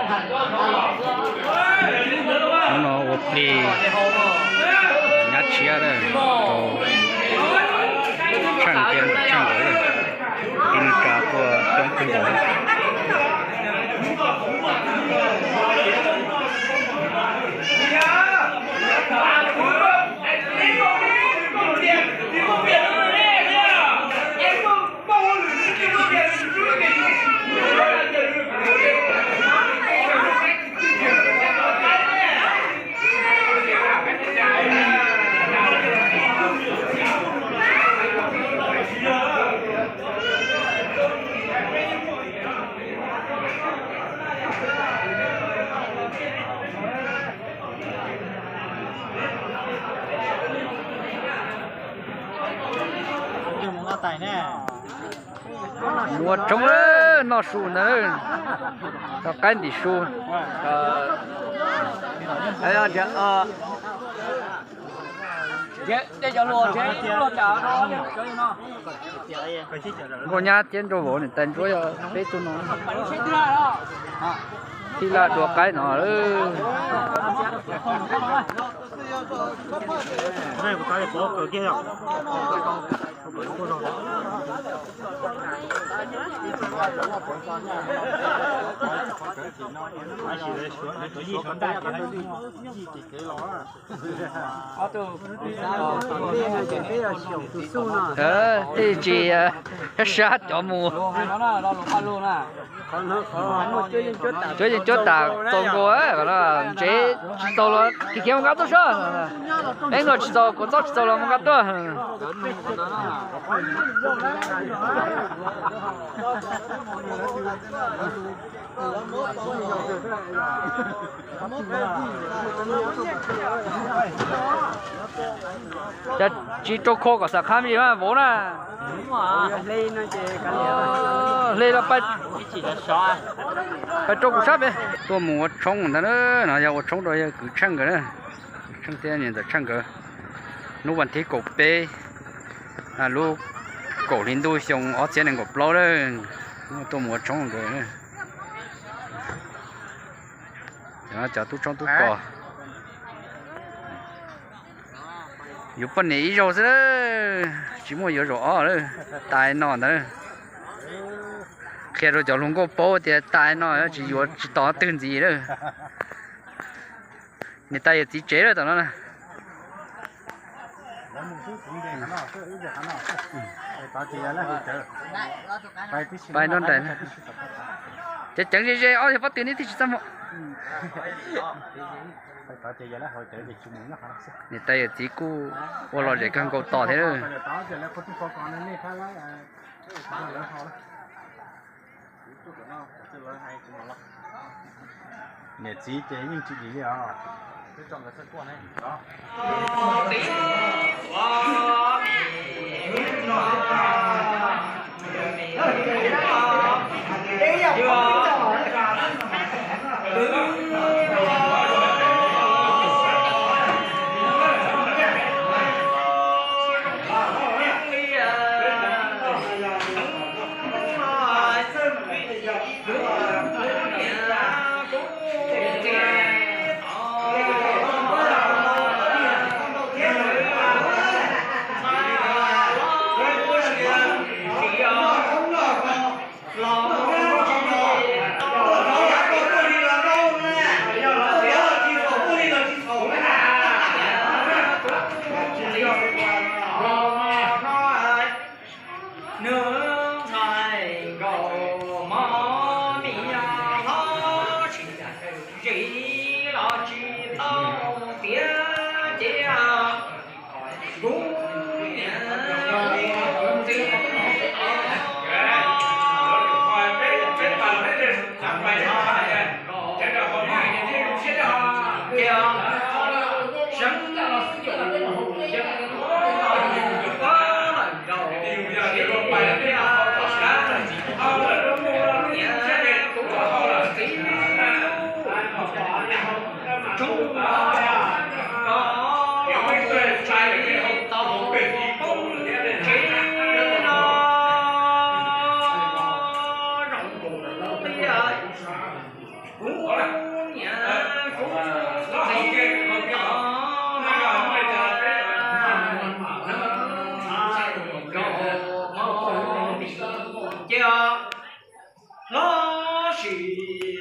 Hnub no ua plig nyob tshiab lawm, rau tsheej tiab ntawm tsheej nkawd lawm, tib neeg tsa tuaj coob kawg nkaus. Mus ua tshoob noj su ntawd, tau qaib ntim su. Nkauj Nyab thiab Nraug Vauv niam tais ntsuab yog peb tug no. Tij Laj dua qaib no. Tej tsis sab sab cov mus. Cuab yeej cuab tas txaus nkaus, ntsev tsis txaus los khiav khiav mus nqa tuaj soj. Peb nkaus tsis txaus, kuv txob tsis txaus los mus nqa tuaj. Cas tsis rau kho kom xam qha me ntsis mas vauv na. Hle los pais rau kuv sab pem. Tuaj mus ua tshoob ntag na, no yog ua tshoob rau yawg kwv Tsheej nkawd na. Tsheej thiab niam ntxawm Tsheej nkawd. Hnub vas thib kaum peb, lub kaum hli ntuj xyoo ob txhiab nees nkaum plaub lawm, tuaj mus ua tshoob nkawd. Cov tub tshoob tub kos, yuav poj niam ib zaug xwb, tsis muaj yuav zaum ob lawm, tas no ntag. Qhia rau cov hluas nkauj paub tias tas no tsis yuav tsis tos twg ntxiv lawm. Niam tais yawm txiv tsev lawm tom no na. Pais nrog nraim. Ceev ceev ze ze ob yawg pob tw neb twb tsis txaj muag. Niam tais yawm txiv kuj ua lom zem kawg nkaus tos thiab. Niam txiv ces yeej tsis dim li os. Nws ntxhais nkaus mos mis hlob tsis zis los tsis tau tiav ces kuv niam txiv Kuv niam kuv txiv os, cia hlob sim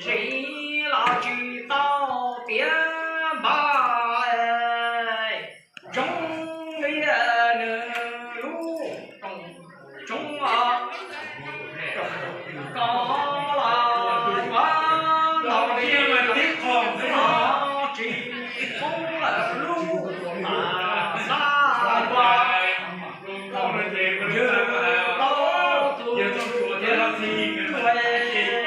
zis los tsis tau tiav npab, zoo li nws lub rooj tsob os. Koj los yuav ntaus li los tsis poob lawm lub tas xab tua. Yawg tau tus cev los txi tuaj, yawg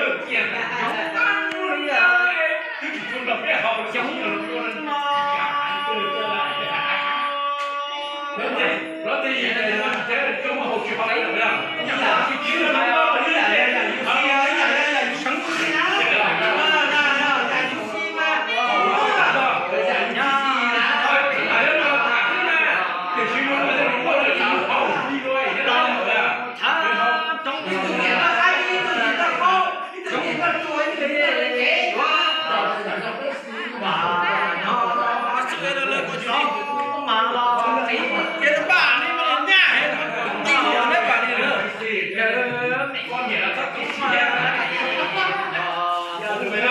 tau li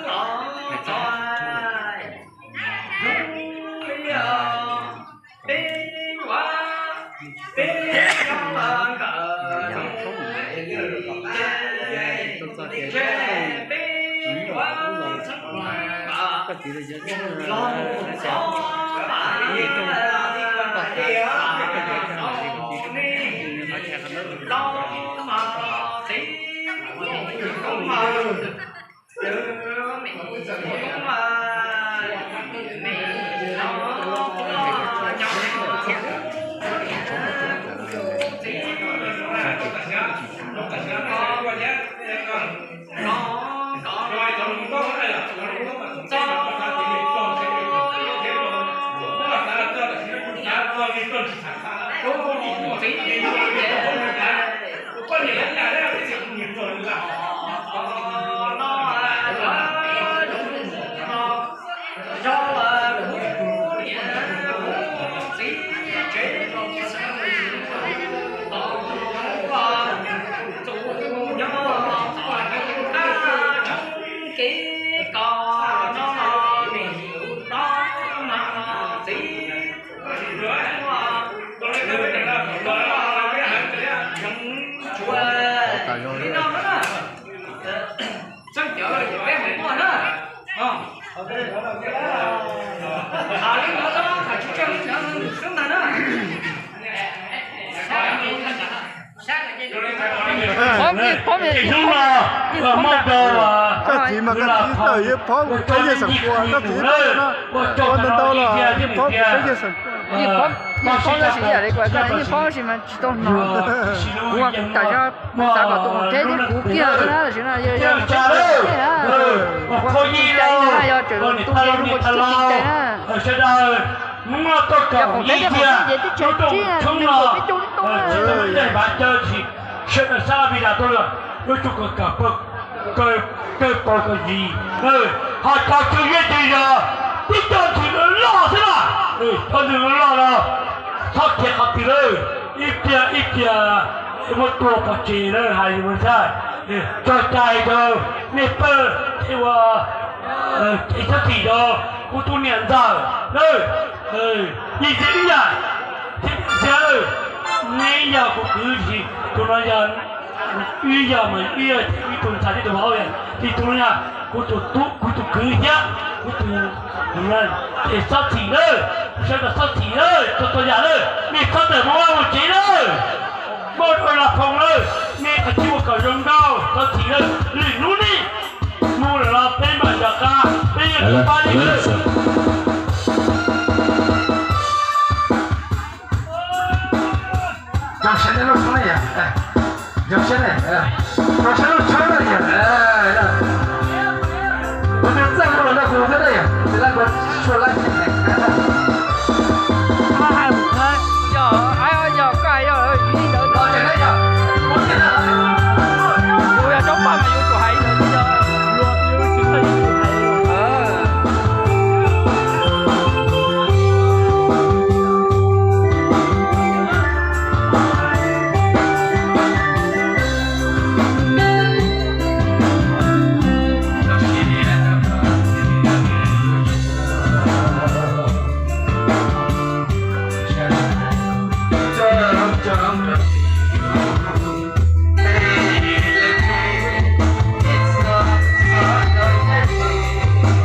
yawg xyoob no. Ib hnub no muaj rau koj txiv mas koj txiv tawm yeej phob mus tsheb yeej xeem pua, koj txiv tawm no ua ntau ntau los yeej phob mus tsheb yeej xeem pua. Yeej phob tab sis ib yam li kuv hais koj, yeej phob tab sis mas tsis tau hnov. Kuv mas kuv tam sim no kuv xav kom tus qhov tsheb thiab kuv kiag xwb na, tam sim no yog yog tsheb kiag na, kuv tsis cai na, yog tseem tu zoo ua tsis tau tsis cai na. Yog qhov tsheb thiab qhov tsheb ces twb tsheb tsib na, nws peb caug tib toob na. Sawv daws sab laj vi das tuaj lawm, lub tsuj kawg kawg pawg, kawg paug kawg zis, ho cov tswv zej tswv zos tib co ntxhw loj xwb na, cov ntxhw loj los txhob khiav qhov twg lawm, ib pliag ib pliag muab tua pov tseg lawm hais li ntawd. Txog caij rau nej pawg thiaj ua Es txhob chim rau kuv tus niam ntxawm na, yim txiv ib yam, txiv ntxawm, neb yog kuv kwv, tus no yog, wb yog mas wb yog ib tug ntxhais thiab tus vauv, ces tus no yog kuv tus tub, kuv tus kwv thiab kuv tus, ces txhob chim na, sawv daws txhob chim na, txhua txhua yam na, nej txhob tawm mus vaj mus tsev na, muaj dua los foom na, nej qhov tsis ua kom zoo nkauj, txhob chim na, lwm hnub nej mus lawm los peb mam rov qab, peb yeej pab nej na. Zoo siab nej lub suab na yom, zoo siab ne, zoo siab lub suab na yom. Kuv twb txawj ua los nrog kuv thiab na yom, kuv suab lab. Yog, yog koj hais yog ntawd, kuv yog Roob Paj mas yuav tsum hais ntawd, yog luag yuav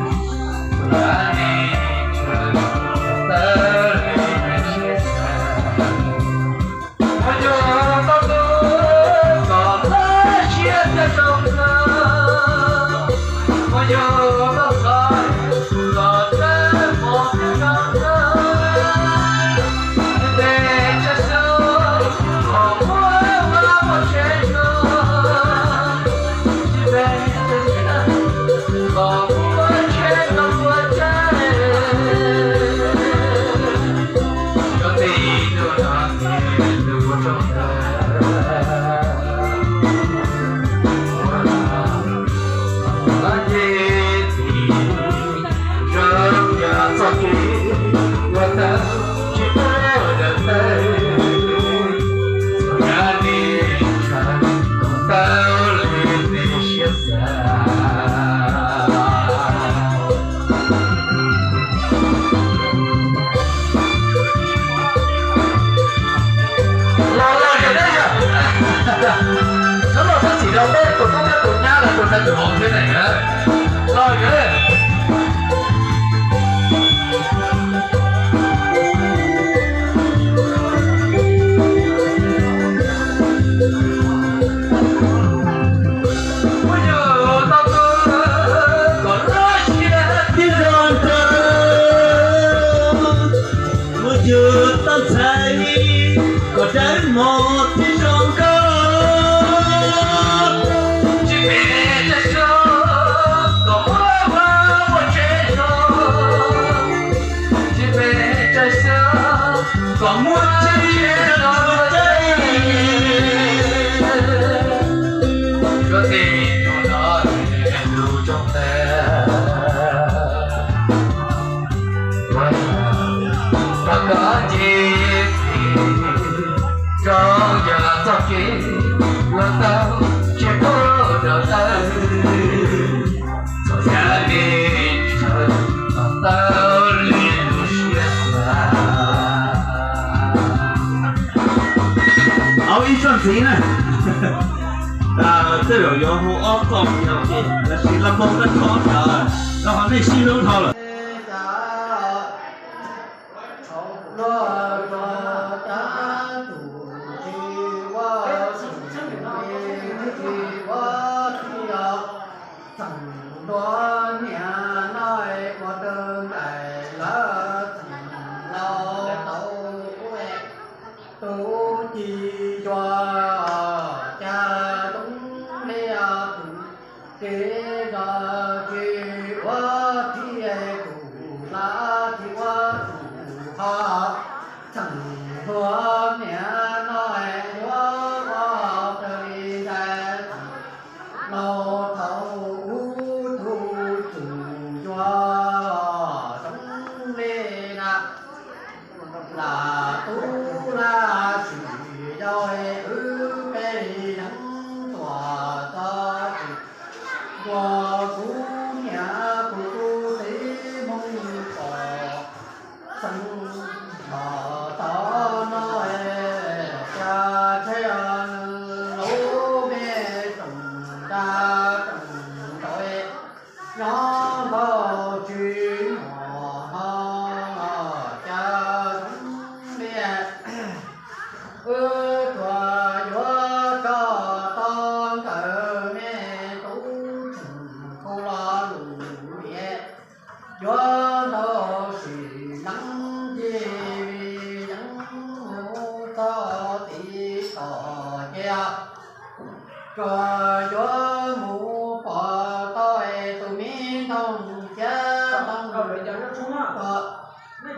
tsis txawj yuav tsum hais. Los los yog, txhob los txhob txim rau peb tus tub thiab tus nyab los tus ntxhais tus vauv thiab ne. Los yog. Tib zoo rau mus yug tau ntxhais kom dawb mos thiab zoo nkauj. Tsis phem tsis so kom muaj vaj muaj tsev zoo. Tsis phem tsis so kom muaj tsev zoo ua teb. Suav txij tus no lub rooj ntawd. Rau koj nce, rau yog txoj kev uas tau tsis pub rau tawm, txog yam li tshawv tau li lub siab xav. Au ib txoj ntxiv na, tej zaum yuav hu ob txoj mus yog ces lawv siv laj npog koj tso, koj ho nej sib hlub dhau lawm. Luag tsuas tab tus tsis ua, tsis ua tij os, txeem ntua niam no ua tawg ntais lawv txeem laus tau tus ci yua cas toob li tus kev zog tsis ua tij, tus laj tsis ua tus Wb tsuas yuav tso tau nkawd nej tub tseem kuj lo lus es yuav ntau sim neej ncig vij yeeb mus txog tid tom ces tsuas yuav mus pom tau tus me ntoog thiab ntoo tso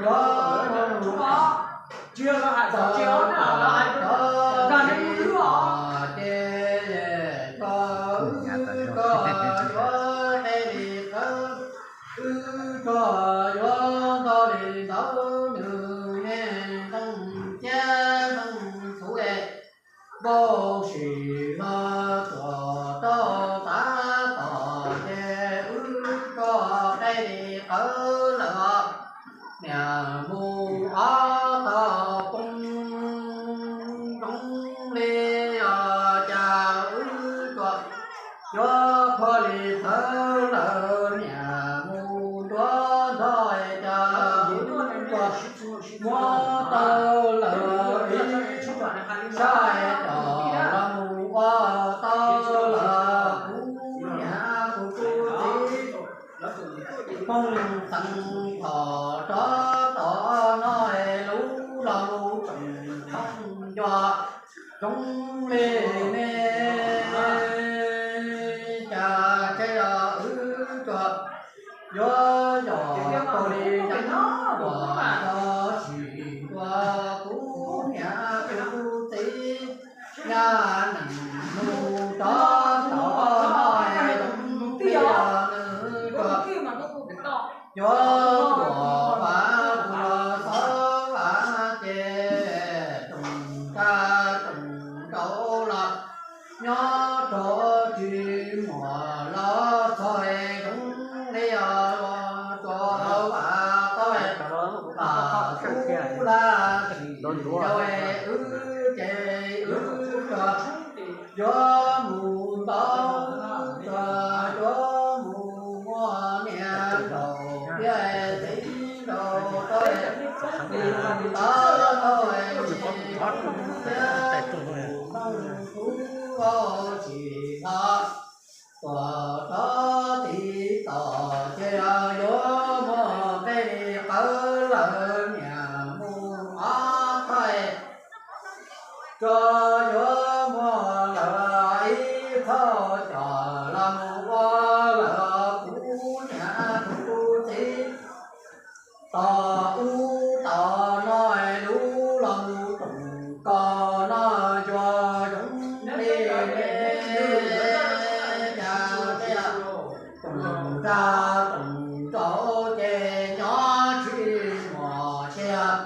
yuav mus txog tod ces tso wb tso yuav qe li qawv, wb tso yuav ntau li ntau nws me ntoog thiab ntoo txhuv es npau sim los tsuas rau tav tom ces wb tso qe li qawv lawm os. Niam mus ob tog poob zoov li os cas wb tsuas yuav qhuav li qawv lawm, niam mus nruab nrog cas wb tsuas muab tau lawm ib saib tom los mus ua tau lawm kuv niam kuv txiv. Phooj xeev thaum rov tom no lub los mus tsoom thooj ncua zoov li ne, cas tshe wb tsuas yuav yog tau li yeeb uas tso sim ntua kuv niam kuv txiv. Nyab neeg mus rov tom no zoov li nws tsuas yuav tuam vas kuv los xov vas ces tsoom tag tsoom nraud los nyob rau tsis muaj los txog zoov li os, tsuas vas tau vam kub laj sim rau wb ces wb tsuas yuav mus ntau, tsuas yuav mus muaj niam nraug thiab txiv nraug rau wb, tau tau tsis poob thiab tus noog kub tsis los tuam rov tid tom ces yuav muaj qe li qawv lawm, niam mus ob thaij tso yuav muaj lawm ib txhoj cos los mus ua lawm kuv niam kuv txiv. Tom ub tom no lub los mus tsoom kos no ncua zoov li ne, cas tsoom tag tsoom nraud ces nyob tsis muaj tsiaj.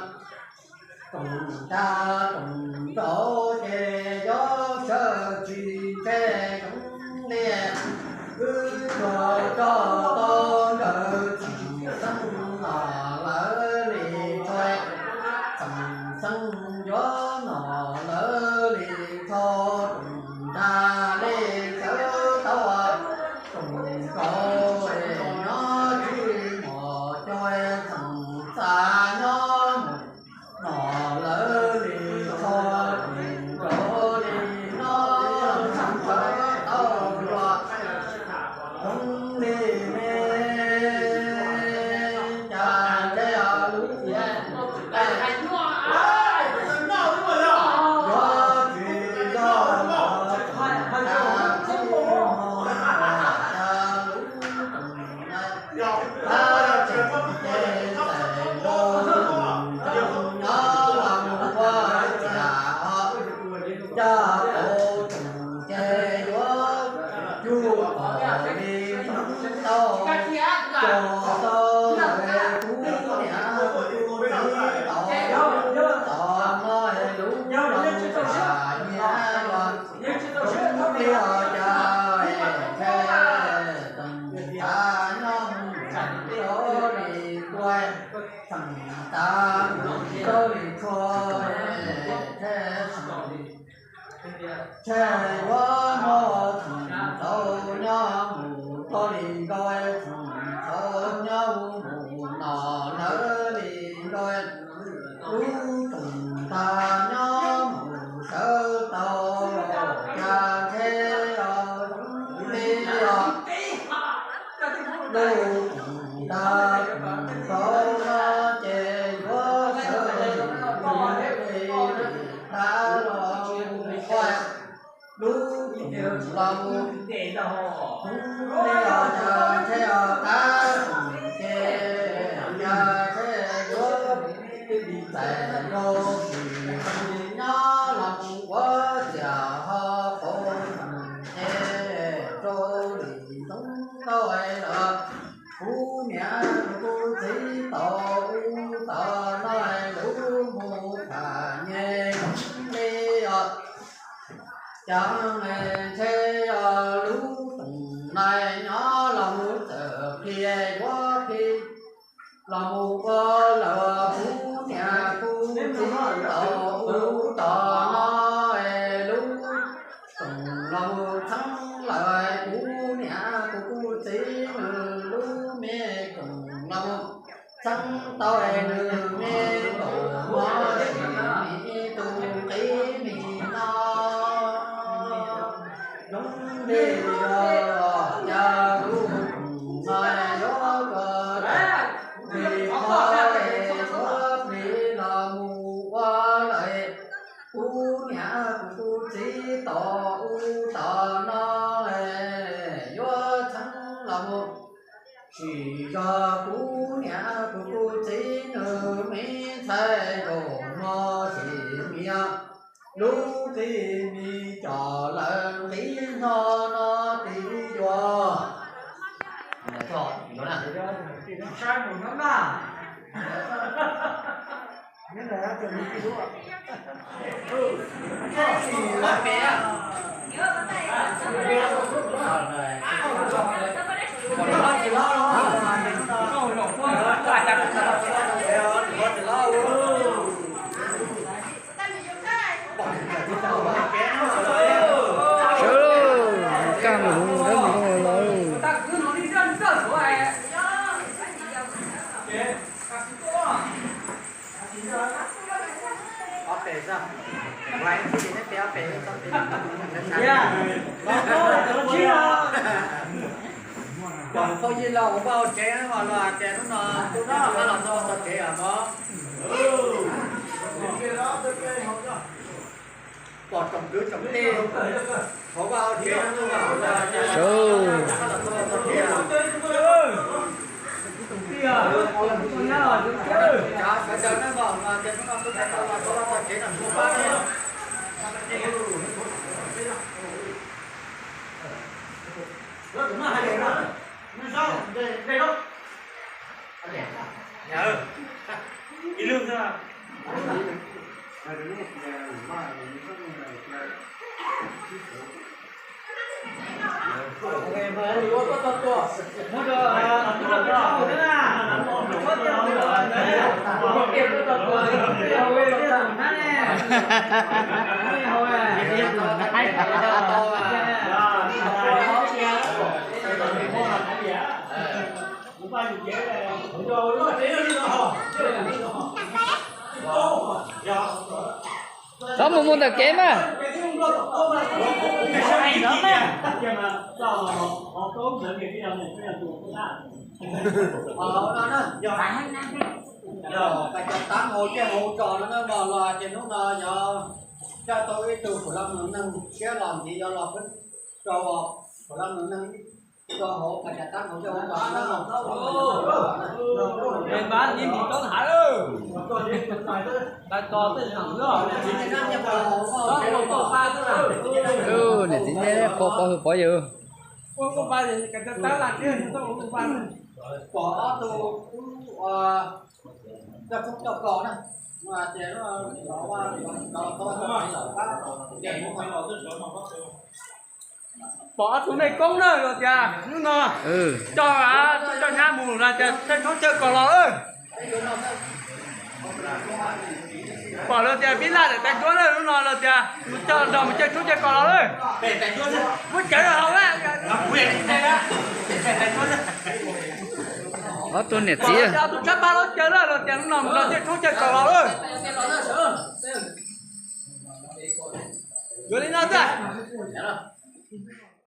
Tsoom tag tsoom nraud ces yuav sawv tsis ntshe zoov li, wb tsuas rau tau nkawd tsoom xeeb no lawv li tso, tsoom xeeb yuav no lawv li tso, tsoom tag li sawv tau tsoom nraud nyob tsis muaj cov tsoom txaj nyob mus no lawv li tso, tsoom nraud li no sawv tau ncua zoov li ne, cas tshe lub yuav tsis yog tsoom tag tsoom nraud, cas lub tsoom tag tsoom nraud ces txais nkaus tsoom nraud nyob los mus ua cas ho coj tau tsoom ces yuav cug kom li tau, cog tau lawm kuv niam kuv txiv tau, tom no lub los mus tham nyiaj los li os cas tshe tsoom tag nyob mus rau li nkaus, tsoom tag mus rau li tshua, tshe tsoom, tshe yuav muaj tsoom tau nyob mus rau li nkaus, tsoom tau nyob mus no lawv li nkaus, lub tsoom tag nyob mus los mus, kuv li os cas ntshe os qab ces cas ntshe yuav txais rau sim nyob los mus ua ciam ho qhov ntshe rau li ntoo tau lawm. Kuv niam kuv txiv tau ub tau no lub mus tham nyej li os. Cas ntshe yog lub toom nai nyob los mus txawm qhia yuav qhia los mus ua lawm kuv niam kuv txiv tau ub tau no lub toom los mus txheeb lawm kuv niam kuv kuv txiv nws lub me koom los mus txheeb tau nws me koom mov sim tus qib mi no. Zoo li yog cas lub koom no yuav koj li qhov es yuav plig los mus ua lawm kuv niam kuv kuv txiv tau ub tau no yuav txheeb los mus. Tsis yog kuv niam kuv kuv txiv nws me ntxhais zaum no sim miv lub qib mi coj lawm qib no no tiv yuav. Sawv, kaj mus dab mus no lawm. Pom phauj Yij Laug ua vaj ua tsev mas los hais tias hnub no kuv rov qab los txog txog tsev os mog. Pom tsoom kwv tsoom tij hauv vaj hauv tsev no los hais tias hnub no kuv rov qab los txog txog tsev os. Sawv daws nej pom mas tias hnub no kuv rov qab los txog txog tsev no kuv pab nej. Ib lub xwb. Txhob mus mus ntawm kev mas. Yog pais cov taab hauv ceg hauv zos no na mog, los hais tias hnub no yog coj tau ib tug phuam laj mus neeg siab los ntxiv yog los peb rau phuam laj mus neeg rau hauv pais cov taab hauv ceg hauv zos no. Niam txiv neb pov pov hwm pov yawg. Pom ob tug coj tshoob coj kos na, pom ob tug mej koob na los tias hnub no coj, coj nyab mus los tias thawj tshoob thawj kos los lawm. Pom lawv tias pib laj ntawm tais duab lawm, hnub no lawv tias mus coj nrog mus thawj tshoob thawj kos los lawm. Muab cawv rau hauv. Ob tug niam txiv. Ob tug tshab pab los cawv lawm, lawv tias hnub no mus nrog thawj tshoob thawj kos los lawm. Yuav li no xwb.